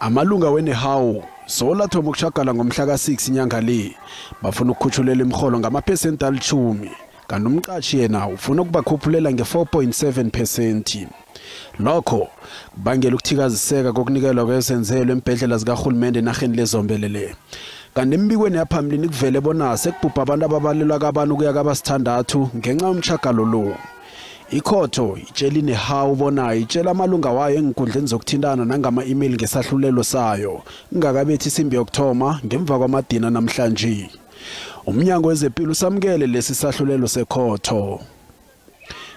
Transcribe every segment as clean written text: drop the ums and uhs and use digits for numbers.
Amalunga weNehawu solathoma ukushagala ngomhla ka-6 inyanga le, bafuna ukukhutjhulela imrholo ngamaphesenti 10, kanti umqatjhi yena ufuna ukubakhuphulela nge-4.7%. Lokho kubangela ukuthikaziseka kokunikelwa kwezenzelo embhedlela zikarhulumende enarheni lezombelele. Kanti embikweni yaphambilini kuvele bona sekubhubha abantu ababalelwa kabani ukuya kabasithandathu ngenxa yomtjhagalo lo. Ikhotho itshela iNehawu bona itshela amalunga wayo enkundleni zokuthintana nangama-email ngesahlulelo sayo ingakabethi isimbi yokuthoma ngemva kwamadina namhlanje. Umnyango wezempilo usamukele lesi sahlulelo sekhotho.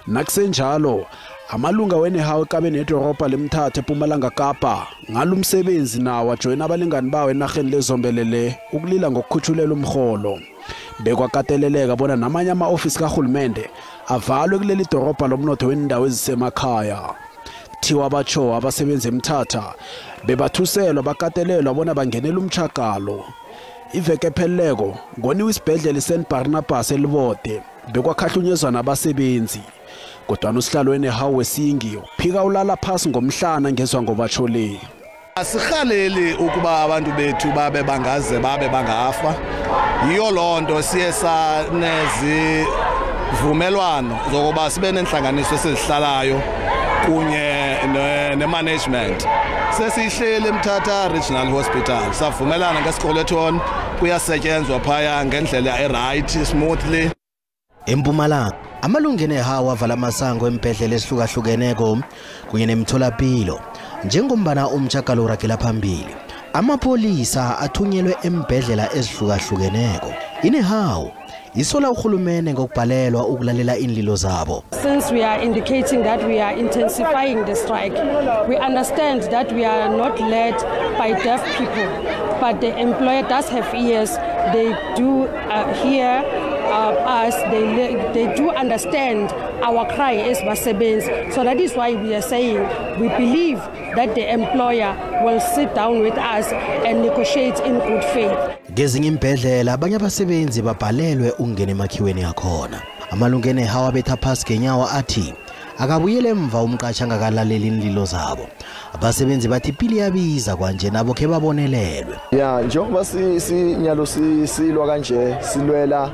Nakusenjalo, amalunga weNehawu ekabe nedorobha lemthatha eMpumalanga Kapa ngalumsebenzi nawo ajoyina abalingani bawo enarheni lezombelele ukulila ngokukhutjhulela umrholo. Bekwakateleleka bona namanye ama-ofisi karhulumende avalwe kuleli dorobha lomnotho wendawo ezisemakhaya. Kuthiwa batsho abasebenzi emthatha bebathuselwa bakatelelwa bona bangenele umtjhagalo. Iveke epheleleko ngoniwe isibhedlela iSt Barnabas eLibode bekwakhahlunyezwa nabasebenzi. Kodwana usihlalo weNehawu wesingi uphika ulala phasi ngomhlana ngezwa ngobatsho le. Asihaleli ukuba abantu bethu babe bangaze babe bangafa. Yiyo loo nto siye sanezivumelwano zokuba sibe nenhlanganiso esizihlalayo kunye ne-management. Sesihleli eMthatha Regional Hospital, savumelana ngesikoloton, kuyasetyenzwa phaya ngendlela e-right smoothly. Empumalanga, amalungu eNehawu avala amasango embhedlela ezihlukahlukeneko kunye nemtholapilo njengombana umtjhagalo uragela phambili. Amapholisa athunyelwe embhedlela ezihlukahlukeneko. INehawu isola urhulumende ngokubhalelwa ukulalela inlilo zabo. Since we are indicating that we are intensifying the strike, we understand that we are not led by deaf people, but the employer does have ears. They do hear us, they do understand our cry as basebenzi. So that is why we are saying we believe that the employer will sit down with us and negotiate in good faith. Ngezinye imbhedlela abanye abasebenzi babhalelwe ukungena emakhiweni yakhona. Amalungu eNehawu abetha phasi ngenyawo athi akabuyele emva umqatjhi angakalaleli inlilo zabo. Abasebenzi bathi ipili iyabiza kwanje nabo khe babonelelwe. Ya, njengoba sinyalo silwa kanje silwela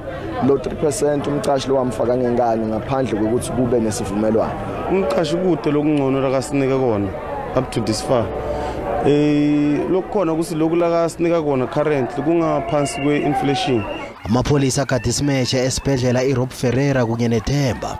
lo 3% umqashi lo wamfaka ngenkani ngaphandle kokuthi kube nesivumelwano. Umqashi kude lokungcono lakasinike kona up to this far. Lokukhona ukuthi lokhu lakasinika kona currently kungaphansi kwe-inflation. Amapholisa agade isimeshe esibhedlela iRob Ferreira kunye neThemba.